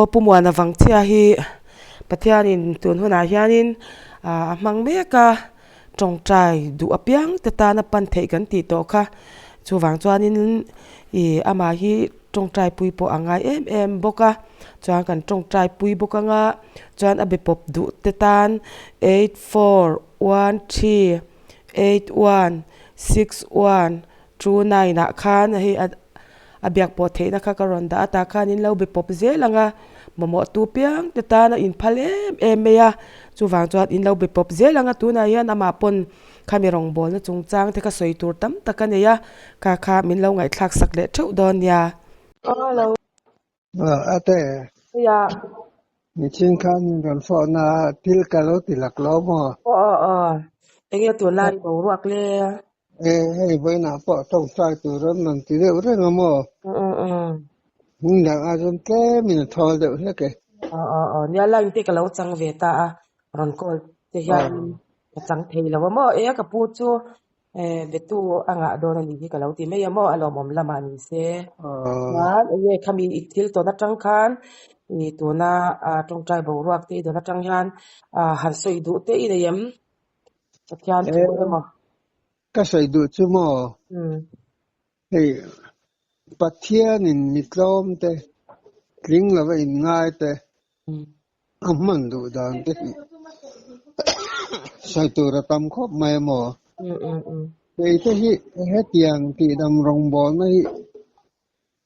Aw Pu Muana Vangchhia hi Pathianin tun hunah hianin a hmang mek a, tawngtai duh apiang te tana pan theih kan tih tawh kha. Chuvang chuanin ih amah hi tawngtai pui pawh a ngai em em bawk a, chuan kan tawngtai pui bawk anga chuan a be pawp duh te tan eight four one three eight one six one two nine ah khan hei a a biak pawh theihna kha ka rawn dah a tah khan in lo be pawp zel ang a mamawh tu piang te tan a inphal em em mai a chuvang chuan in lo be pawp zel ang a tunah hian amah pawn khami rawngbawlna chungchang te kha sawi tur tam tak a nei a kha kha min lo ngaihthlak sak leh theuh dawn nia. Hello. Ate. Ya. Nichin khan min rawn fawhna a thil ka lo ti lak lo maw? Aw aw aw. Enge tunlai boruak le? E, hei vawiinah pawh tawngtai tur an rawn ti deuh reng a maw? Hmun dang ah chuan tlemin a thawl deuh hlek e. Aw aw aw. Nia line te ka lo chang ve ta a, rawn call te hian ka chang thei lo a maw? E ka pu chu e betu a ngah dawn a nih hi ka lo ti mai a maw? A lawmawm lamah ni se. Chuan enge khami i thil tawn atang khan i tuna tawngtai boruak te i dawn atang hian han sawi duh te i nei em? Pathian thu emaw? Ka sawi duh chu maw? Hei Pathianin mi tlawm te, tling lova inngai te, a hman duh dan te hi sawi tur a tam khawp mai maw? Kei te hi hetiang tihdam rawngbawlna hi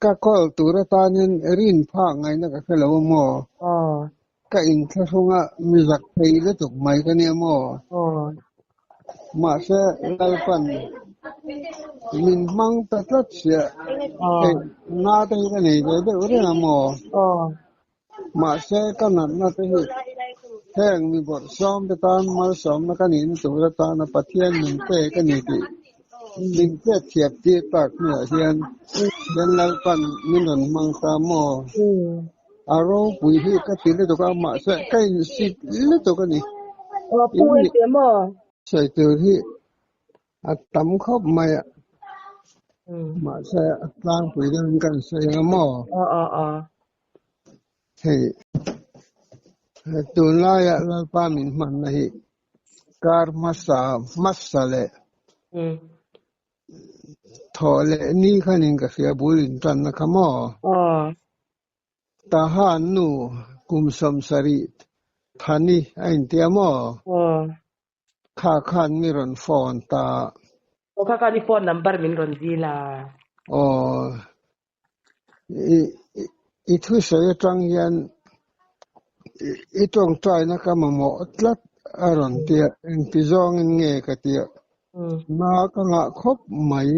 ka kawl tur atanin rin phak ngaihna ka hre lo a maw? Ka inthlahrung a, mi zak thei lutuk mai ka nia maw? Mahse, Lalpan min hmang ta tlat sia, hei na te hi ka nei ve deuh reng a maw? Mahse, ka natna te hi heng mi bawrhsawm te tan malsawmna ka nihna tur atana Pathian min pe ka ni tih min chet thiap tir tak hnuah hian hian Lalpan min rawn hmang ta maw? A ropui hi ka ti lutuk a, mahse ka insit lutuk a ni. Aw pu en teh maw? Sawi tur hi a tam khawp mai a, mahse a tlangpui deuhin kan sawi ang a maw? Aw aw aw. Hei, tunlaia Lalpa min hmanna hi kar hmasa hmasa leh thawh leh ni khanin ka hria bul intanna kha maw? Tahan nu kum 70 Thani a intia maw? Kha khan mi rawn phone ta. Aw kha khan i phone number min rawn dil a. Aw. I thusawi atang hian i tawngtaina ka mamawh tlat a rawn ti a, engti zawngin nge ka ti a, na ka ngah khawp mai,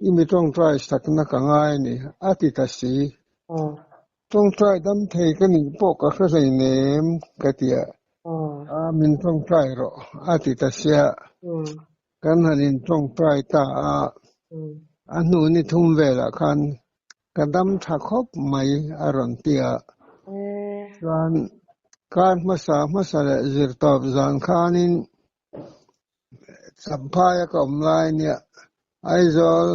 i mi tawngtai sakna ka ngai a ni a ti ta si. Tawngtai dam thei ka nih pawh ka hre hleinem ka ti a, a min tawngtai rawh a ti ta sia. Kan han intawngtai ta a, a hnu ni thum velah khan ka dam tha khawp mai a rawn ti a. Chuan kar hmasa hmasa leh zirtawp zan khanin Champhaia ka awm lai nia Aizawl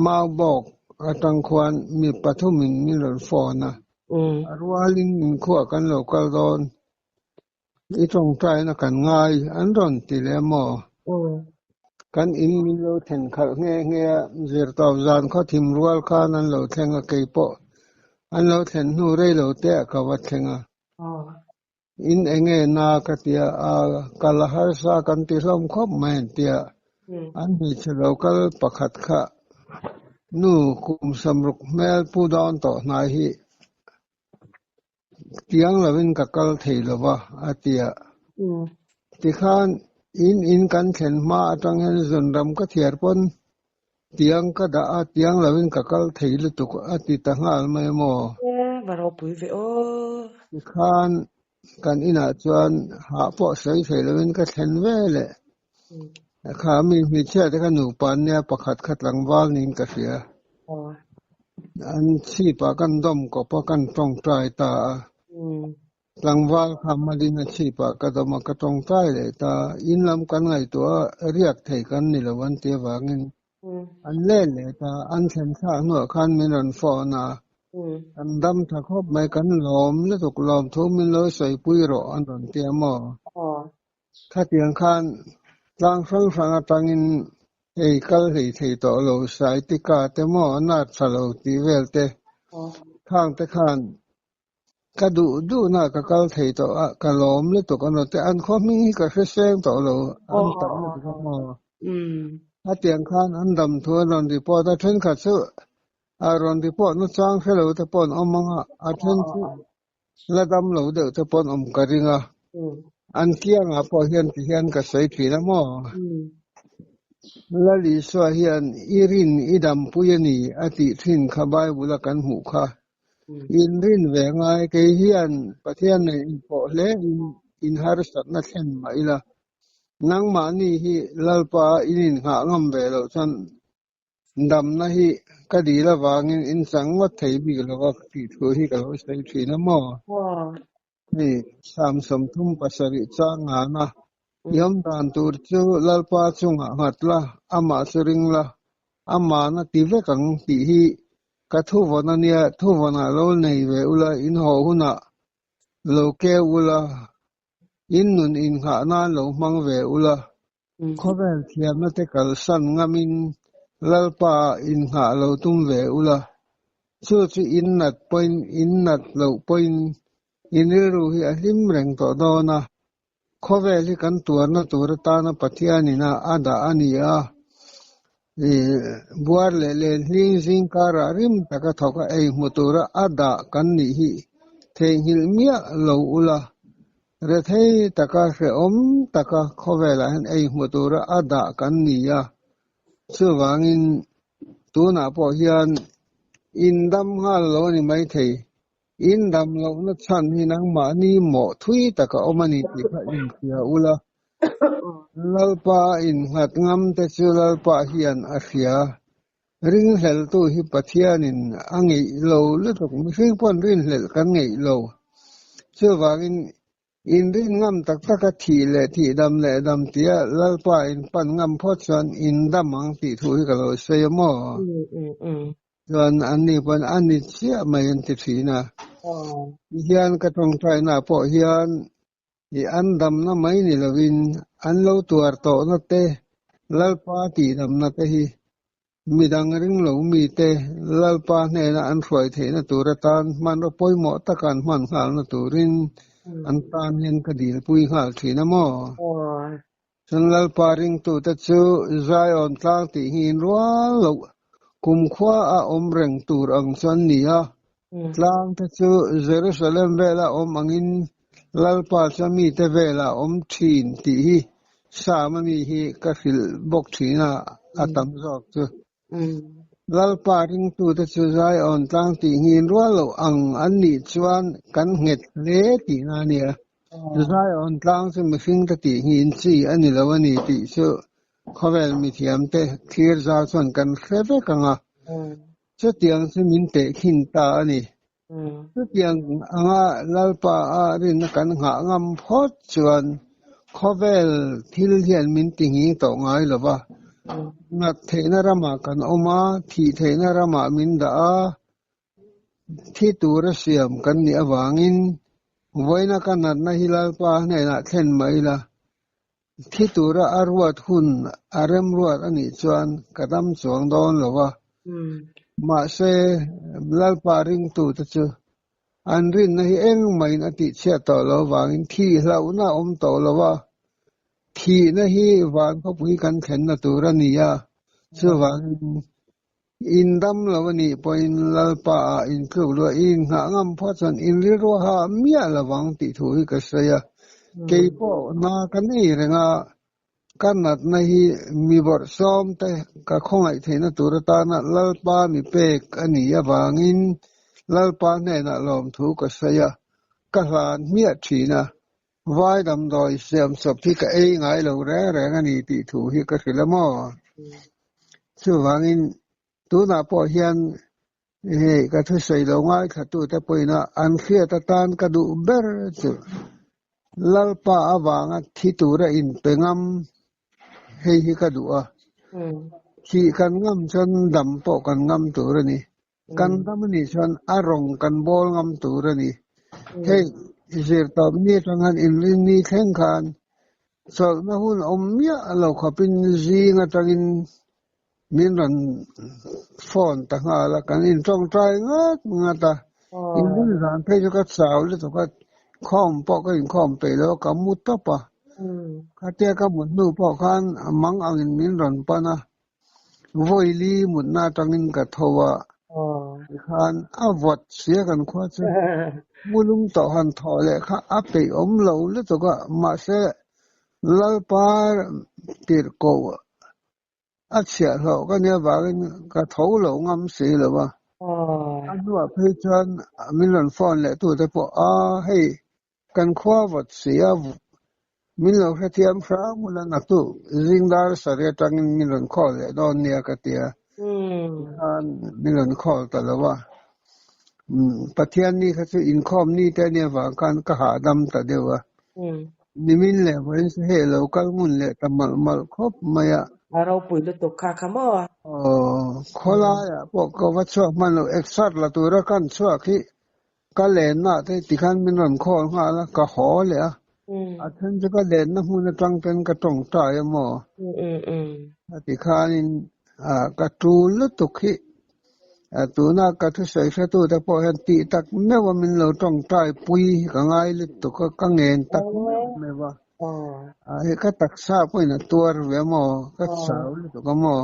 Maubawk atang khuan mi pathumin min rawn phone a, a rualin inkhuah kan lo kal dawn. I tawngtaina kan ngai an rawn ti leh maw? Kan in min lo thlen khalh nghe nghe a, zirtawp zan khaw thim rual khan an lo thleng a, kei pawh an lo thlen hnu rei lo te ah ka va thleng a. In enge na ka ti a, a kal a harsa kan ti hlawm khawp mai an ti a, an hmeichhe lo kal pakhat kha nu kum 60 hmel pu dawn tawh hnai hi Tiang lovin ka kal thei lo va, a ti a. Tikhan in in kan thlen hma atang hian zunram ka thiar pawn tiang ka dah a, tiang lovin ka kal thei lutuk a ti ta nghal mai maw? E, va ropui ve aw. Tikhan kan inah chuan hah pawh sawi thei lovin ka thlen ve leh. Kha mi hmeichhia te kha nupa an nia, pakhat kha tlangval niin ka hria. An chhipah kan dawm kawp a, kan tawngtai ta a. Tlangval kha malin a chhipah ka dawm a, ka tawngtai leh ta a. In lam kan ngaihtuah a, riak thei kan ni lo an ti avangin an let leh ta a. An thlen thlak hnuah khan min rawn phone a. Kan dam tha khawp mai, kan lawm lutuk lawm thu min lo sawipui rawh an rawn ti a maw? Khatiang khan tlang hrang hrang atangin hei kal hlei thei tawh lo Saitika te maw a nat tha lo tih vel te khang te khan ka duh duhna ka kal thei tawh a, ka lawm lutuk a naw te an khaw hming hi ka hre seng tawh lo an tam lutuk a maw? Khatiang khan an dam thu an rawn report a, thenkhat chu A rawn report na chang hre lo te pawh an awm ang a, a then chu la dam lo deuh te pawh an awm ka ring a. An kiangah pawh hian ti hian ka sawi thin a maw? Lal Isua hian i rin i dampui a ni a tih thin kha Bible a kan hmuh kha. In rin ve ngai kei hian Pathian nen inpawh hle in in harsatna thlen mah ila nangmahni hi Lalpa in innghah ngam ve loh chuan Damna hi ka dil avangin in chang ngawt thei bik lo a tih thu hi ka lo sawi thin a maw? Hei Psalm 37 chang ngana i awm dan tur chu Lalpa chungah nghat la, amah chu ring la, amahna ti vek ang tih hi ka thuvawn a nia, thuvawnah lo nei ve ula in haw hunah lo keu ula, in nun innghah nan lo hmang ve ula. Khawvel thiamna te kalsan ngamin Lalpa innghah lo tum ve ula, chu chu in nat pawhin in nat loh pawhin in rilru hi a hlim reng tawh dawn a. Khawvel hi kan tuarna tur atana Pathianin a a dah a ni a, buar leh len hling zing karah rim taka thawk a ei hmu tura a dah kan nih hi theihnghilh miah lo ula. Rethei taka hrehawm taka khawvelah hian ei hmu tura a dah kan ni a, chuvangin tunah pawh hian indam nghal lo a ni maithei. Indam lohna chhan hi nangmahni mawh thui taka awm a ni tih kha inhria ula, Lalpa innghat ngam te chu Lalpa hian a hria. Ringhleltu hi Pathianin a ngeih lo lutuk, mihring pawn rinhlelh kan ngeih lo. Chuvangin, inrin ngam tak taka thih leh thih dam leh dam tia Lalpa in pan ngam phawt chuan in dam ang tih thu hi ka lo sawi a maw? Chuan anni pawn a ni chiah mai an ti thin a. Tihian ka tawngtainaah pawh hian I an damna mai ni lovin an lo tuar tawhna te, Lalpa tihdamna te hi midang ring lo mite Lalpa hnena an hruai theihna tur atan hmanraw pawimawh taka an hman nghalna turin an tan hian ka dilpui nghal thin a maw? Chuan Lalpa ringtute chu Zion tlang tih hi in rual loh kumkhua a awm reng tur ang chu an ni a. Tlang te chu Jerusalem vela awm angin Lalpa chu a mite vela awm thin tih hi Psalm a mi hi ka hrilh bawk thin a, a tam zawk chu. Lalpa ringtute chu Zion tlang tih nghin rual loh ang an nih chuan kan nghet hle tihna a nia. Zion tlang chu mihringte tih nghin chi a ni lo a ni tih chu khawvel mithiamte thlir zau chuan kan hre vek ang a, chutiang chu min tehkhin ta a ni. Chutiang anga Lalpa a rinna kan nghah ngam phawt chuan khawvel thil hian min ti nghing tawh ngai lo va. Nat theihna ramah kan awm a, thih theihna ramah min dah a, thi tura siam kan nih avangin vawiina ka natna hi Lalpa hnenah thlen mai ila, thi tura a ruat hun a remruat a nih chuan ka dam chuang dawn lo a. Mahse, Lalpa ringtute chu an rinna hi engmahin a tihchhiat tawh lo avangin thih hlauhna a awm tawh lo a, thihna hi van khawpui kan thlenna tur a ni a, chuvangin In dam lo a nih pawhin Lalpa ah in tluk luah i innghah ngam phawt chuan in rilru a hah miah lo vang tih thu hi ka sawi a. Kei pawh hna ka nei reng a, ka natna hi mi bawrhsawm te ka khawngaih theihna tur atana Lalpa mi pek a nih avangin Lalpa hnenah lawmthu ka sawi a, ka hlan hmiah thin a. Vai damdawi siamsawp hi ka ei ngai lo reng reng a ni tih thu hi ka hrilh a maw? Chuvangin tunah pawh hian hei ka thusawi lo ngaithlatute pawhin a an hriat atan ka duh ber chu Lalpa avanga thi tura inpe ngam hei hi ka duh a. Thih kan ngam chuan dam pawh kan ngam tur a ni. Kan dam a nih chuan a rawng kan bawl ngam tur a ni. Hei zirtawp ni atang khan inrinni thleng khan chawlhna hun awm miah lo khawpin zing atangin min rawn phone ta nghal a, kan intawngtai ngat ngat a, inrin zan phei chu ka chau lutuk a, khawm pawh ka inkhawm peih lo a, ka mu tawp a, khatia ka mut hnu pawh khan mang angin min rawn pan a, vawili mutna atangin ka tho a, tikhan a vawt sia kan khua chu mulum tawh han thawh leh kha a peih awm lo lutuk a, mahse Lalpa tirhkoh A chhiahhlawh ka nia vangin ka tho lo ngam si lo a. A hnuah phei chuan min rawn phone leh tute pawh a hei kan khua vawt si a min lo hrethiam hram huna naktuk zing dar sarih atangin min rawn call leh dawn nia ka ti a. Tikhan min rawn call ta lo a. Pathian ni kha chu inkhawm ni te ania vang khan ka hahdam ta deuh a. Nimin leh vawiin chu hei lo kal ngun leh ta malh malh khawp mai a. A ropui lutuk kha kha maw? Aw, khawlaiah pawh ka va chhuak hman lo, exer la tura kan chhuak hi ka lenna te tikhan min rawn call nghal a, ka haw leh a. A then chu ka lenna hmun atang ten ka tawngtai a maw? Tikhanin ka tul lutuk hi Tuna ka thusawi hretute pawh hian tih tak meuh a min lo tawngtai pui hi ka ngai lutuk a, ka ngen tak meuh meuh a. Hei ka taksa pawhin a tuar ve maw, ka chau lutuk a maw,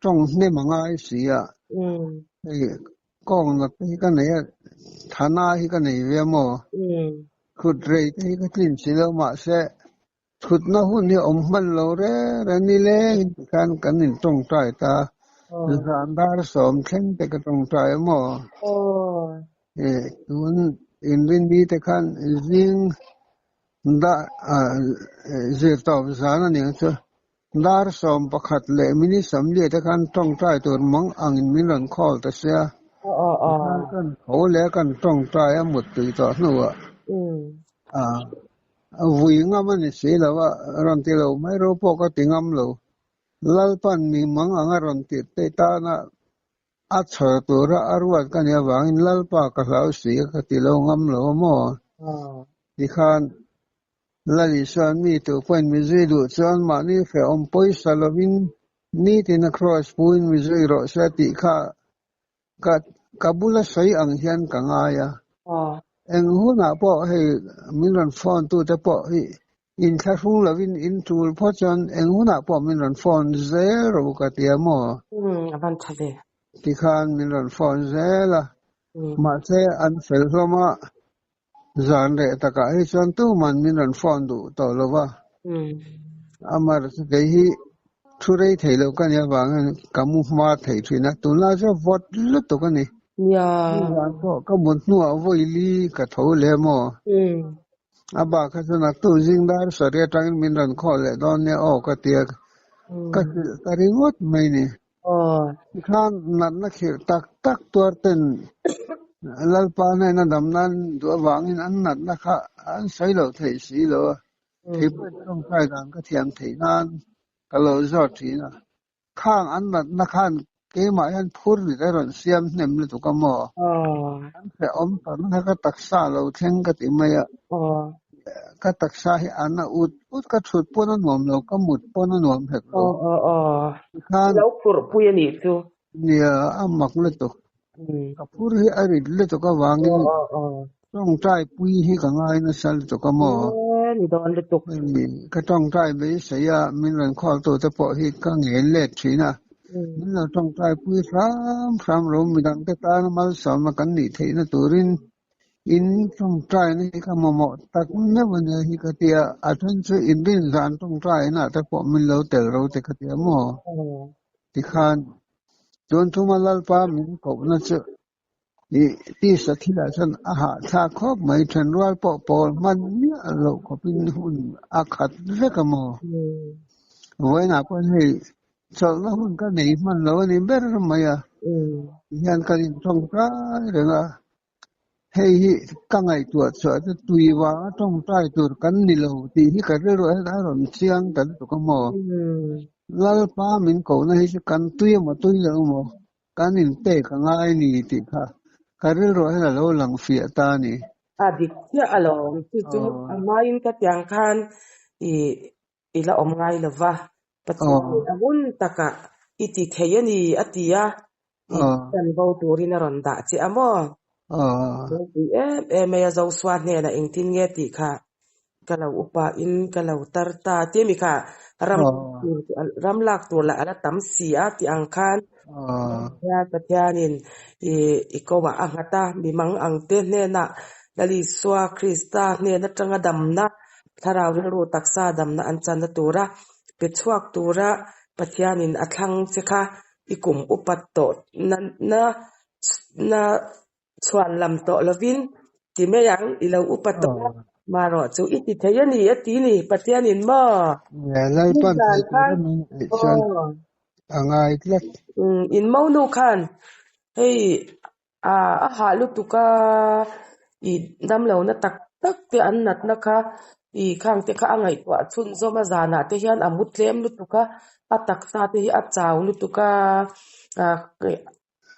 tawng hnem a ngai si a. Hei kawng nat te hi ka nei a, thana hi ka nei ve maw, thut rei te hi ka tlin si lo mahse Thutna hun hi awm hman lo reng reng nilengin tikhan kan intawngtai ta. Zan dar 10 thleng te ka tawngtai a maw? Tun inrinni te khan zing zirtawp zan a nih chu dar 11 leh minute 40 te khan tawngtai tur mang angin min rawn call ta sia. Tikhan kan tho leh a kan tawngtai a muttui tawh hnuah. A vui ngam a ni si lo a, rawn ti lo mai ro pawh ka ti ngam lo. Lalpan mi mang anga rawn tirh te tana a chhawr tura a ruat ka nih avangin Lalpa ka hlau si a ka ti lo ngam lo a maw? Tikhan Lal Isuan mi tu pawhin mi zui duh chuan mahni hrehawm pawisa lovin nitin a kraws puin mi zui rawh se a tih kha Ka ka bula sawi ang hian ka ngai a. Eng hunah pawh hei min rawn phone tute pawh hi inthlahrung lovin in tul phawt chuan eng hunah pawh min rawn phone zel rawh u ka ti a maw? Umm a van tha ve. Tikhan min rawn phone zel a. Mahse an fel hlawm a, zan reh takah hi chuan tuman min rawn phone duh tawh lo va. Amar chu kei hi Thu rei thei lo ka nih avangin ka mu hma thei thin a, tunlai chu vawt lutuk a ni. Nia. Nizan pawh ka mut hnuah vawi li ka tho leh maw? A bak kha chu naktuk zing dar sarih atangin min rawn khawh leh dawn nia aw ka ti a, ka hrilh ta ringawt mai ni. Tikhan natna khirh tak tak tuar ten Lalpa hnena dam nan duh avangin an natna kha an sawi loh theih si lo a. Theipawh tawngtai dan ka thiam theih nan ka lo zawt thin a, khang an natna khan keimah hian phur rit a rawn siam hnem lutuk a maw? An hrehawm tak na ka taksa lo thleng ka ti mai a, ka taksa hi a na ut ut, ka thut pawn a nuam lo, ka mut pawn a nuam hek lo. Tikhan. Lo phurh pui a nih chu. Nia, a mak lutuk. Ka phur hi a rit lutuk avangin tawngtai pui hi ka ngai nasa lutuk a maw? Ee, ni dawn lutuk. Ka tawngtai beisei a, min rawn call tute pawh hi ka ngen let thin a. Min lo tawngtai pui hram hram ro, midangte tana malsawmna kan nih theihna turin in tawngtaina hi ka mamawh tak meuh a nia hi ka ti a, a then chu inrin zan tawngtaina te pawh min lo tel ro te ka ti a maw? Tikhan tun thuma Lalpa min kohna chu i tisa thilah chuan a hahthlak khawp mai, thenrual pawh pawl hman miah loh khawpin hun a khat vek a maw? Vawiinah pawh hei chawlhna hun ka nei hman lo a ni ber mai a, tihian kan intawngtai reng a. Hei hi ka ngaihtuah chhuah chu tui vanga tawngtai tur kan ni lo tih hi ka rilruah hian a rawn chiang ta lutuk a maw? Lalpa min kohna hi chu kan tui emaw tui lo emaw? Kan inpek a ngai ni tih kha ka rilruah hian a lo lang fiah ta a ni. A dik chiah alawm. Chu chu a hmain ka tiang khan i i la awm ngai lo va. Pathianin a hun takah i ti thei a ni a ti a, i chanvo turin a rawn dah che a maw? Ropui em em mai a, Joshua hnenah engtin nge tih kha ka lo upa in ka lo tar ta tia mi kha ram tur ram lak tur lah a la tam si a tih ang khan Pathianin i i ko ah a nghat a, mi mang ang te hnenah Lal Isua Krista hnen atanga damna thlarau rilru taksa damna an channa tura pe chhuak tura Pathianin a thlang che kha i kum upat tawh na na na chhuan lam tawh lovin ti mai ang, i lo upa tawh a, marawh chu i ti thei a ni a ti ni Pathianin maw? Lalpan thei tur a min tih chuan a ngai tlat. In monu khan hei a hah lutuk a, i damlohna tak tak te an natna kha i khang te kha a ngaihtuah chhunzawm a zanah te hian a mu tlem lutuk a, a taksa te hi a chau lutuk a,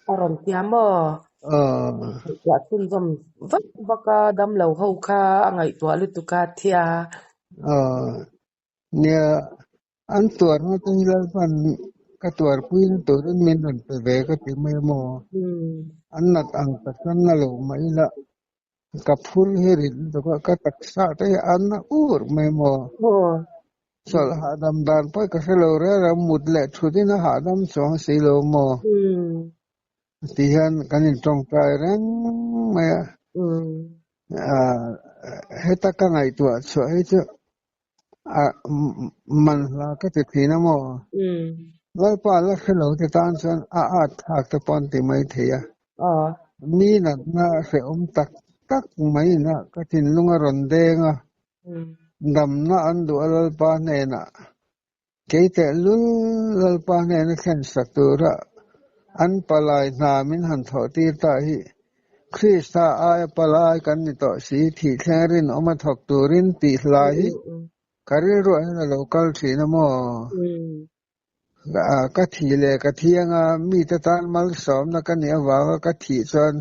A rawn tia maw? Ngaihtuah chhunzawm vak vak a, damlo ho kha a ngaihtuah lutuk a thia. Nia, an tuarna te hi Lalpan ka tuarpui na turin min rawn pe ve ka ti mai a maw? An nat ang tak chuan na lo mah ila ka phur hi rit lutuk a, ka taksa te hi a na ur mai a maw? Chawlh hahdam dan pawh ka hre lo reng reng, mut leh thutin a hahdam chuang si lo maw? Ti hian kan intawngtai reng mai a. Heta ka ngaihtuah chhuah hi chu a manhla ka ti thin a maw? Lalpa la hre lo te tan chuan a at thlak te pawh an ti mai thei a. Mi natna hrehawm tak tak maiin a ka thinlung a rawn deng a. Damna an duh a Lalpa hnenah, Kei tehlul Lalpa hnena thlen sak tura an palai hna min han thawh tir ta hi Krista aia palai kan ni tawh si, thih thleng rinawm a thawk turin tih hlai hi ka rilruah hian a lo kal thin a maw? Ka thih leh ka thiang a, mite tan malsawmna ka nih avanga ka thih chuan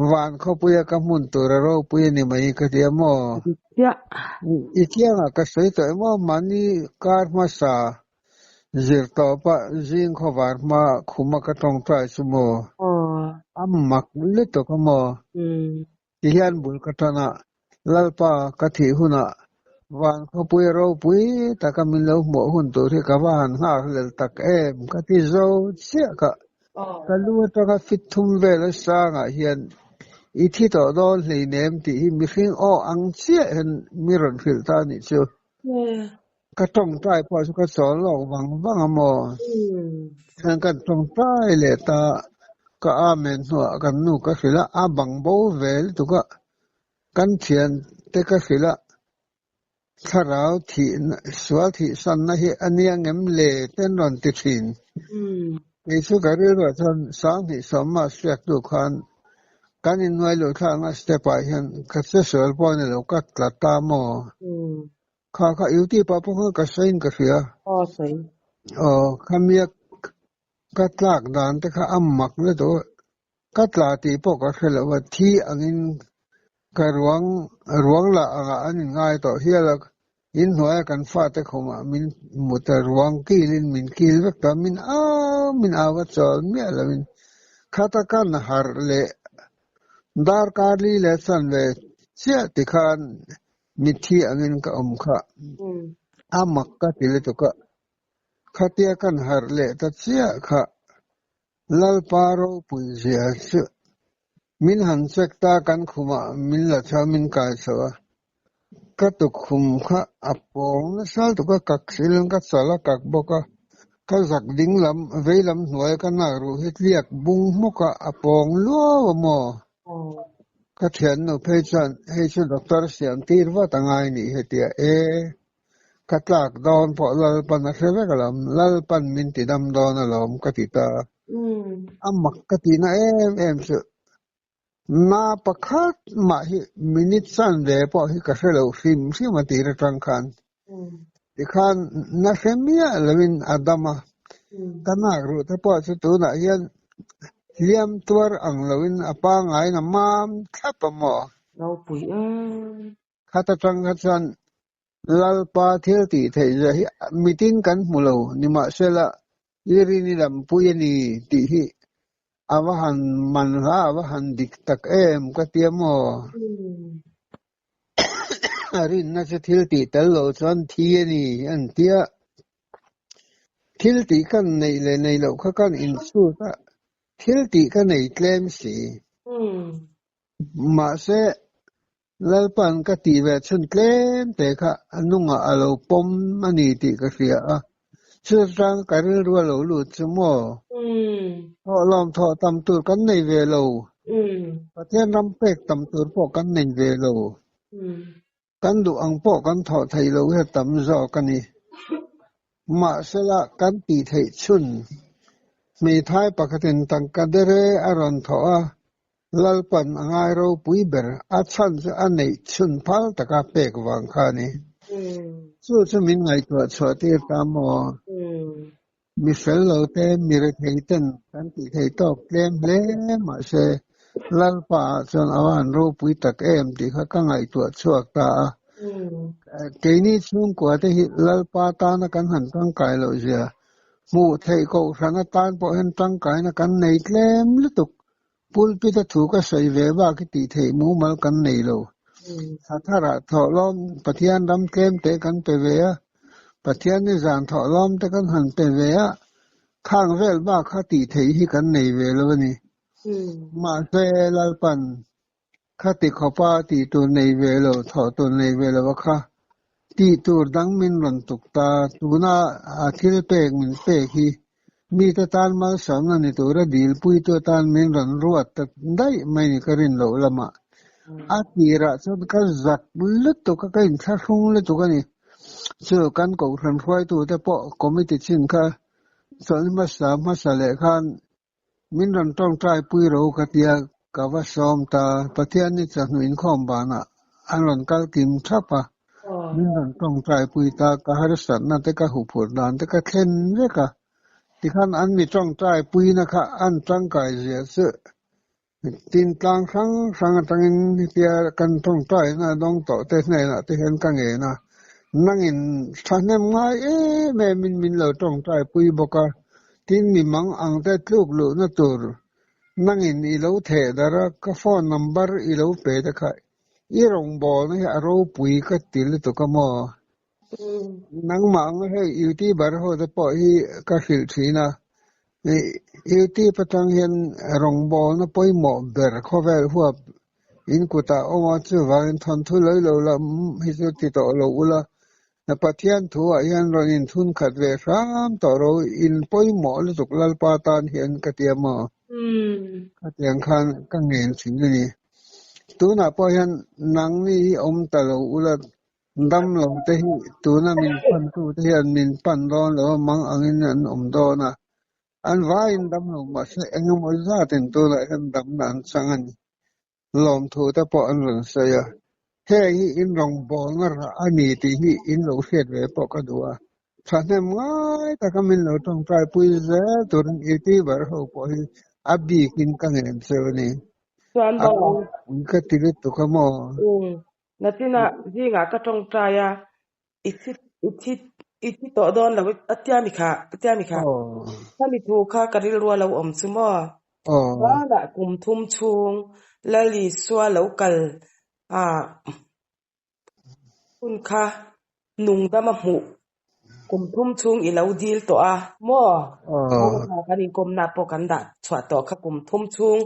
van khawpuia ka hmun tur a ropui a ni mai ka ti a maw? I kiangah ka sawi tawh emaw mahni kar hmasa zir tawpa zing khawvar hma khuma ka tawngtai chu maw? A mak lutuk a maw? Ti hian bul ka tan a, Lalpa ka thih hunah van khawpui ropui taka min lo hmuah hun tur hi ka va han nghak hlel tak em ka ti zo chiah ka. Ka lu atanga fit thum vel a sangah hian i thi tawh dawn hleinem tih hi mihring aw ang chiah hian mi rawn hrilh ta anih chu. Ka tawngtai pawh chu ka chawl lawk vang vang a maw? Chuan kan tawngtai leh ta ka amen hnuah kan nu ka hrilh a, a bang bo ve lutuk a, kan thian te ka hrilh a, thlarau thih sual thih sanna hi a nia ngem le te an rawn ti thin. Kei chu ka rilruah chuan 2000 sawmma hriaktu khan kan inhnuai luh thlakna step ah hian ka che sual pawh a ni lo, ka tla ta maw? Kha kha YouTube ah pawh khan ka sawiin ka hria. Aw sawi. Aw, khamia ka tlak dan te kha a mak lutuk a, ka tla tih pawh ka hre lo a, thi angin ka ruang ruang lah angah an inngai tawh hial a, inhnuaia kan fate khumah min mut a, ruang kilin min kil vek ta, min au min au a chawl miah loin khata kan harh leh darkar li leh chan ve chiah tikhan Mitthi angin ka awm kha. A mak ka ti lutuk a, khatia kan harh leh ta chiah kha Lalpa ropui zia chu min han check ta kan khumah min la chho a, min kai chho a. Ka tukhum kha a pawng nasa lutuk a, kak silin ka chal a kak bawk a, ka zak ding lam vei lam hnuai ka nak ruh hi tliak bung hmawk a, a pawng luau a maw? Ka thiannu phei chuan hei chu doctor siam tir vat a ngai nih hi tia e, ka tlak dawn pawh Lalpan a hre vek alawm, Lalpan min ti dam dawn alawm ka ti ta. A mak ka tihna em em chu na pakhat mah hi minute chan ve pawh hi ka hre lo hrim hrim a tir atang khan. Tikhan na hre miah loin a dam a, ka nak ruh te pawh chu tunah hian. Hliam tuar ang loin a pangaiin a mam thlap a maw? Ropui em. Khat atang kha chuan Lalpa thil tih theih zia hi mitin kan hmu lo, nimahsela i rin i lampui a ni tih hi a va han man hla, a va han dik tak em ka tia maw? A rinna chu thil tih tel lo chuan thi a ni an tia. Thil tih kan neih leh neih loh kha kan insut a, thil tih ka nei tlem si. Mahse, Lalpa'n ka tih ve chhun tlem te kha a nungah a lo pawm a ni tih ka hria a, chutang ka rilru a lo lut chu maw? Thawhlawm thawh tam tur kan nei ve lo, Pathian ram pek tam tur pawh kan nei ve lo. Kan duh ang pawh kan thawh theih loh hi a tam zawk a ni. Mahsela kan tih theih chhun hmeithai pakhatin tangka dere a rawn thawh a, Lalpan a ngai ropui ber a chhan chu a neih chhun phal taka pek vang kha a ni. Chu chu min ngaihtuah chhuah tir ta maw? Mi fel lo te, mi rethei ten kan tih theih tawk tlem hle mahse Lalpa ah chuan a va han ropui tak em tih kha ka ngaihtuah chhuak ta a. Keini chhungkua te hi Lalpa tana kan han tangkai loh zia hmuh theih kohhran atan pawh hian tangkaina kan nei tlem lutuk. Pulpit a thu ka sawi ve bak hi tih theih mumal kan nei lo. Thatharah thawhlawm Pathian ram tlem te kan pe ve a, Pathian ni zan thawhlawm te kan han pe ve a, khang vel bak kha tih theih hi kan nei ve lo a ni. Mahse Lalpan khati khawpa tih tur nei ve lo, thawh tur nei ve lo a kha tih tur dang min rawn tuk ta. Tuna a thil pek min pek hi mite tan malsawmna ni tura dilpuitu atan min rawn ruat ta daih mai ni ka rin loh lamah. A tirah chuan ka zak lutuk a, ka inthlahrung lutuk a ni. Chu kan kohhran hruaitute pawh committee chin kha chawlhni hmasa hmasa leh khan Min rawn tawngtai pui ro ka tia ka va sawm ta, Pathian ni chahnu inkhawm banah an rawn kal kim thap a, min rawn tawngtai pui ta, ka harsatna te ka huphurh dan te ka thlen vek a, tikhan an mi tawngtai puina kha an tangkai zia chu tin tlang hrang hrang atangin hetia kan tawngtaina a dawng tawh te hnenah te hian ka ngen a, nangin thahnem ngai em em in min lo tawngtai pui bawk a, Tin mi mang ang te tluk luhna tur nangin i lo theh darh a, ka phone number i lo pe te kha i rawngbawlna hi a ropui ka ti lutuk a maw? Nangmah anga hei youtuber ho te pawh hi ka hrilh thin a, youtube atang hian rawngbawlna pawimawh ber khawvel huap in kutah awm a, chuvangin thawnthu lawilo lam hi chu ti tawh lo ula, Na Pathian thu ah hian rawn in thun khat ve hram tawh ro, in pawimawh lutuk Lalpa tan hian ka ti a maw? Khatiang khan ka ngen thin a ni. Tunah pawh hian nangni hi awm ta lo ula, dam lo te hi tuna min pan tu te hian min pan dawn lo a, mang angin an awm dawn a. An vaiin dam lo mahse engemaw zatin tunah hian damna an chang a ni. Lawmthu te pawh an rawn sawi a, heng hi in rawngbawlna rah a ni tih hi in lo hriat ve pawh ka duh a, thahnem ngai taka min lo tawngtai pui zel turin YouTuber ho pawh hi a bikin ka ngen cheu a ni. Chuan A maw? ropui ka ti lutuk a maw? Umm, nachinah zingah ka tawngtai a, i thi i thi i thi tawh dawn lo a tia mi kha, a tia mi kha. Aw. Khami thu kha ka rilru a lo awm chu maw? Aw. Vanah kum thum chhung Lal Isua lo kal a hun kha nungdam a hmuh kum thum chhung i lo dil tawh a maw? Aw. Kha kan inkawmna pawh kan dah chhuah tawh kha kum thum chhung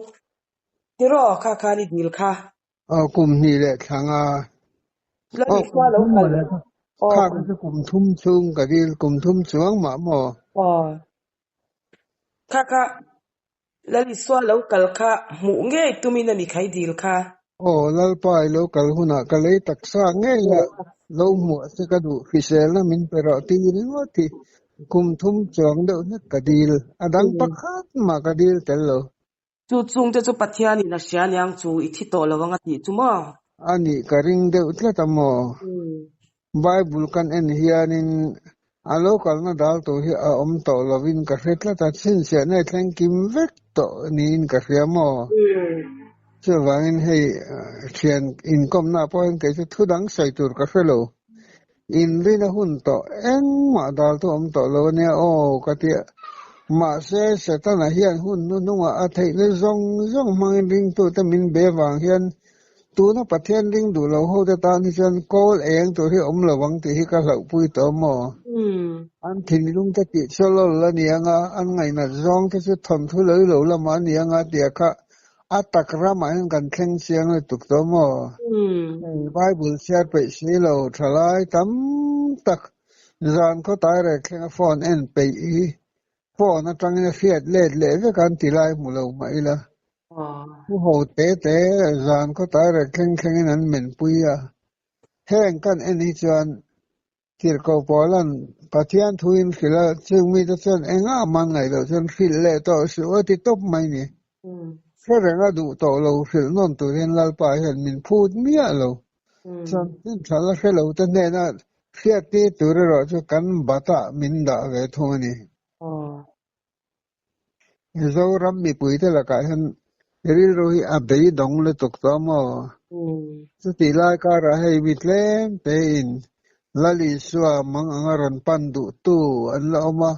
tiraw kha khan i dil kha. Aw kum hnih leh thla nga. Lal Aw kum Isua lo thum kal. mawle kha. Aw Kha kum. kha chu kum thum chhung ka dil kum thum chuang mah maw? Aw. Kha kha Lal Isua lo kal kha hmuh ngei tumin a ni khai dil kha. Aw Lalpa i lo kal hunah ka lei taksa ngei a lo hmuah che ka duh hriselna min pe rawh ti ringawt hi kum thum chuang deuh hlek ka dil a dang pakhat mah ka dil tel lo. Chu chungte chu Pathianin a hria aniang chu i thi tawh lo ang a tih chu maw? A nih ka ring deuh tlat a maw? Bible kan en hianin. A lo kalna dal tur hi a awm tawh lovin ka hre tlat a, chhinchhiahna i thleng kim vek tawh niin ka hria maw? Chuvangin hei thian inkawmna pawh hian kei chu thu dang sawi tur ka hre lo. Inrina hun tawh engmah dal tu awm tawh lo ania aw ka ti a. Mahse Setana hian hun hnuhnungah a theihna zawng zawng hmangin ringtute min be vang hian Tuna Pathian ring duh lo hote tan hi chuan kawl eng tur hi awm lo ang tih hi ka hlauhpui tawh maw? An thinlung te tih chu lawl a ni ang a, an ngaihnat zawng te chu thawnthu lei lo lamah a ni ang a tia kha a tak ramah hian kan thleng chiang lutuk tawh maw? Hei Bible chhiar peih si lo thalai tam tak zan khawtai rek thlenga phone en peih hi phone atangin a hriat let leh vek a an ti lai hmu lo mah ila. Pu ho te te zan khawtai rek thleng thlengin an menpui a. Heng kan en hi chuan Tirhkoh Paula'n Pathian thuin hrilh a, chung mite chuan engah man ngaih loh chuan hrilh leh tawh suh a ti tawp mai ni. Hre reng a duh tawh lo hrilh nawn tur hian Lalpa hian min phut miah lo. Chuan tha la hre lo te hnena hriattir tur erawh chu kan batah min dah ve thung a ni. Mizoram mipuite lakah hian rilru hi a beidawng lutuk tawh maw? Chutih lai karah hei mi tlem tein Lal Isua mang anga rawn pan duhtu an la awm a,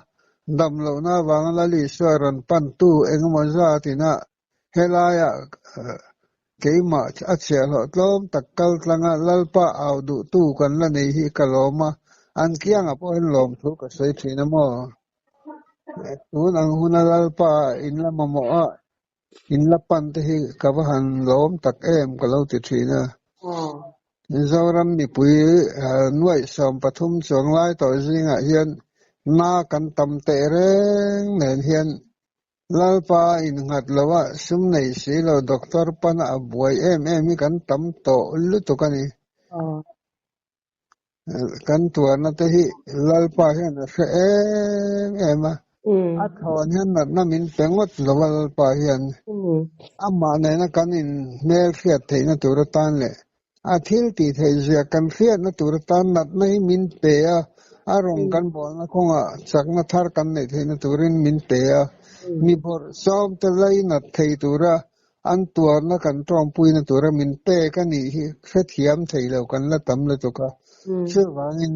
dam lohna avanga Lal Isua rawn pantu engemaw zatin a helaiah keimah a chhiahhlawh tlawm tak kal tlanga Lalpa au duhtu kan la nei hi ka lawm a, an kiangah pawh hian lawmthu ka sawi thin a maw? Tun ang huna Lalpa in la mamawh a, in la pan te hi ka va han lawm tak em ka lo ti thin a. Mizoram mipui nuaih 13 chuang lai tawh zingah hian na kan tam teh reng nen hian Lalpa innghat lo a, sum nei si lo doctor pana a buai em em hi kan tam tawh lutuk a ni. Kan tuarna te hi Lalpa hian a hre em em a, a thawn hian natna min pe ngawt lo a Lalpa hian amah nena kan in hmel hriat theihna tur atan leh a thil tih theih zia kan hriatna tur atan natna hi min pe a, a rawng kan bawlna kawngah chakna thar kan neih theihna turin min pe a, mi bawrhsawm te lainat thei tura An tuarna kan tawngpuina tura min pek a nih hi hrethiam thei lo kan la tam lutuk a. Chuvangin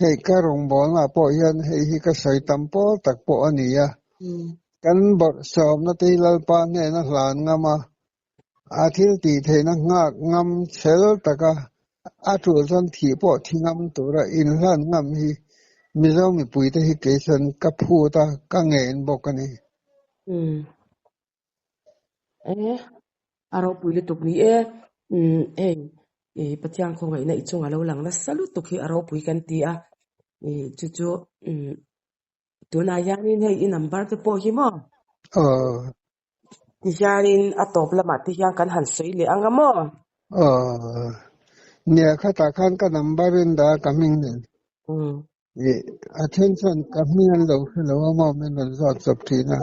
hei ka rawngbawlnaah pawh hian hei hi ka sawi tam pawl tak pawh a ni a. Kan bawrhsawmna te hi Lalpa hnena hlan ngam a, a thil tih theihna nghak ngam chhel taka a tul chuan thih pawh thi ngam tura inhlan ngam hi Mizo mipuite hi kei chuan ka phut a, ka ngen bawk a ni. E, a ropui lutuk ni e. Umm hei i Pathian khawngaihna i chunga lo lang nasa lutuk hi a ropui kan ti a. I chu chu umm tunah hianin hei i number te pawh hi maw? Aw. Tihianin a tawp lamah te hian kan han sawi leh ang a maw? Aw. Nia khatah khan ka number in dah a ka hming nen. Umm. A then chuan ka hming an lo hre lo a maw min rawn zawt chawp thin a.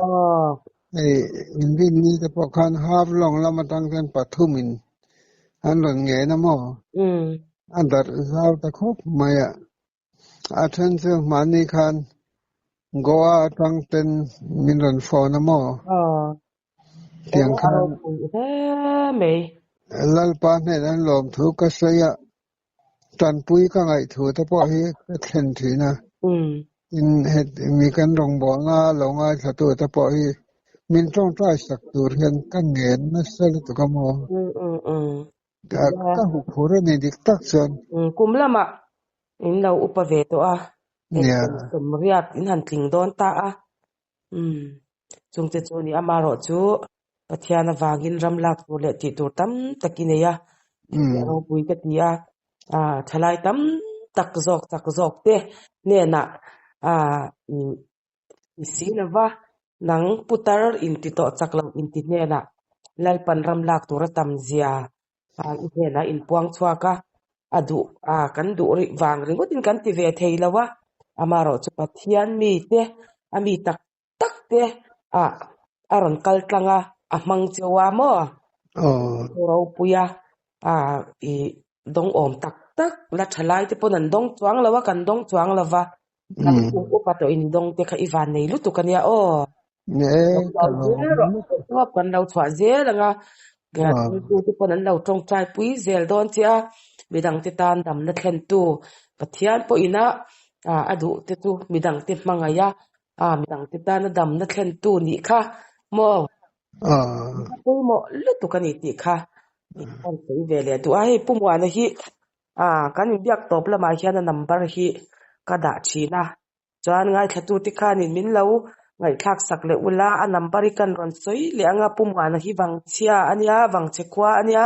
Hei inrinni te pawh khan half long lam atang chuan pathumin an rawn ngen a maw? A darh zau ta khawp mai a. A then chu mahni khan Goa atang ten min rawn phone a maw? Tiang khan Lalpa hnen an lawmthu ka sawi a. Tanpui ka ngaihthu te pawh hi ka thlen thin a, in mi kan rawngbawlna lo ngaithlatu te pawh hi min tawngtai sak tur hian ka ngen nasa lutuk a maw? Ka huphur a ni dik tak chuan. Kum lamah in lo upa ve tawh a, hei kum 80 in han tling dawn ta a. Umm, chungte chu ni amarawh chu Pathian avangin ram lak tur leh tih tur tam tak i nei a, a ropui ka ti a, ah thalai tam tak zawk chak zawk te hnenah ah i si lova nang putar inti tawh chak loh inti hnenah Lalpan ram lak tur a tam zia i hnenah inpuang chhuak a, a duh a kan duh rih vang ringawtin kan ti ve thei lo a, amarawh chu Pathian mite a mi tak tak te ah a rawn kal tlang a, a hmang cheu a maw? Ropui a, i dawngawm tak tak la tha lai te pawn an dawng chuang lo a, kan dawng chuang lo va. Kan kum upa tawh in dawng te kha i van nei lutuk ania aw. Ni e, ka lawm lutuk. Tawp kan lo chhuah zel anga tu te pawn an lo tawngtai pui zel dawn che a, midang te tan damna thlen tu Pathian pawhin a a duh te chu midang te hmangaih a, midang te tana damna thlen tu nih kha maw. Pawimawh lutuk a ni tih kha kan sawi ve leh duh a, hei Pu Muana hi kan inbiak tawp lamah hian a number hi ka dah thin a, chuan ngaithlatute khanin min lo ngaihthlak sak leh ula a number hi kan rawn sawi leh anga Pu Muana hi Vangchhia a nia, Vangchhe khua a nia,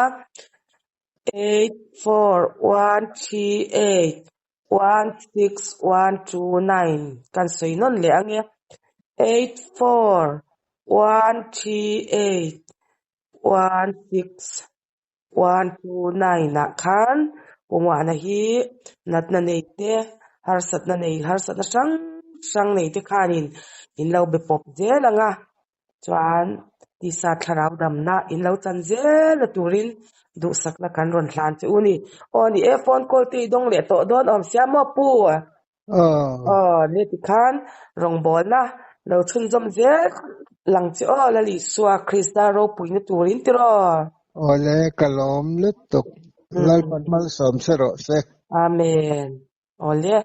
84138 16129 kan sawi nawn leh ang e, 84138 16129 ah khan Pumuana hi natna nei te, harsatna nei, harsatna hrang hrang nei te khanin in lo be pawp zel ang a, Chuan tisa thlarau damna in lo chan zel a turin duhsakna kan rawn hlan che u ni. Aw ni e, phone call te i dawng leh tawh dawn awm sia maw Pu? Aw ni tikhan rawngbawlna lo chhunzawm zel lang che aw Lal Isua Krista ropuina turin tiraw? Awle ka lawm lutuk Lalpan malsawm se rawh se. Amen. Awle.